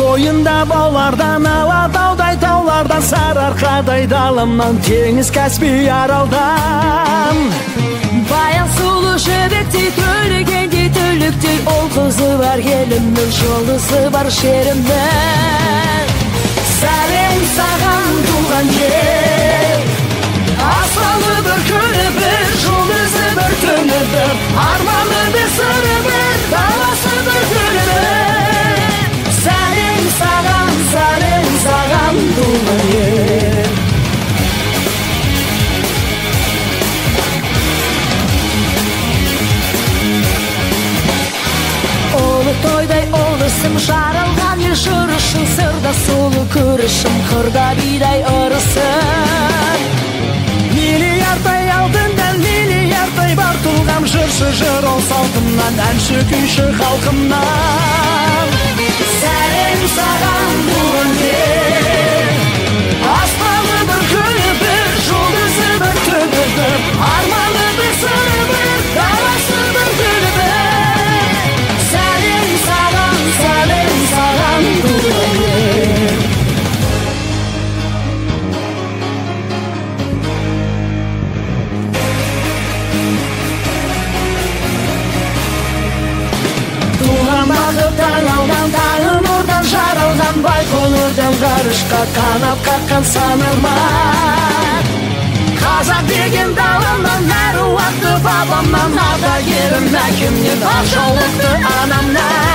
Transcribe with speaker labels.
Speaker 1: Тойында баулардан, Алатаудай таулардан, Сарыарқадай даламнан, теңіз Каспий аралдан.
Speaker 2: Баян сұлу жібектей, төлегендей түліктей, ол қызы бар елімнің, жұлдызы бар жерімнің.
Speaker 1: Сәлем саған, туған ел, аспаны бір, күні бір, жұлдызы бір, түні бір, арманы бір, сыры бір, даласы бір, гүлі бір. Сәлем саған, сәлем саған, туған ел.
Speaker 2: Ұлы тойдай ұлысым, жаралған ел жырышың, сырда сұлу көрішім, қырда бидай ырысым.
Speaker 1: Миллиардтай алтындан, миллиардтай бар тұлғам, жыршы жырау салтымнан, әнші күйші халқымнан. Сәлем саған, туған ел, аспаны бір, күні бір, жұлдызы бір, түні бір, арманы бір, сыры бір, даласы бір, гүлі бір. Сәлем саған, сәлем саған, туған ел. Туған бақыттан алған, таңы нұрдан жаралған, Байқоңырдан ғарышқа қанат қаққан санарман. Қазақ деген даламнан, әруақты бабамнан, ардагерім әкемнен, ақ жаулықты анамнан.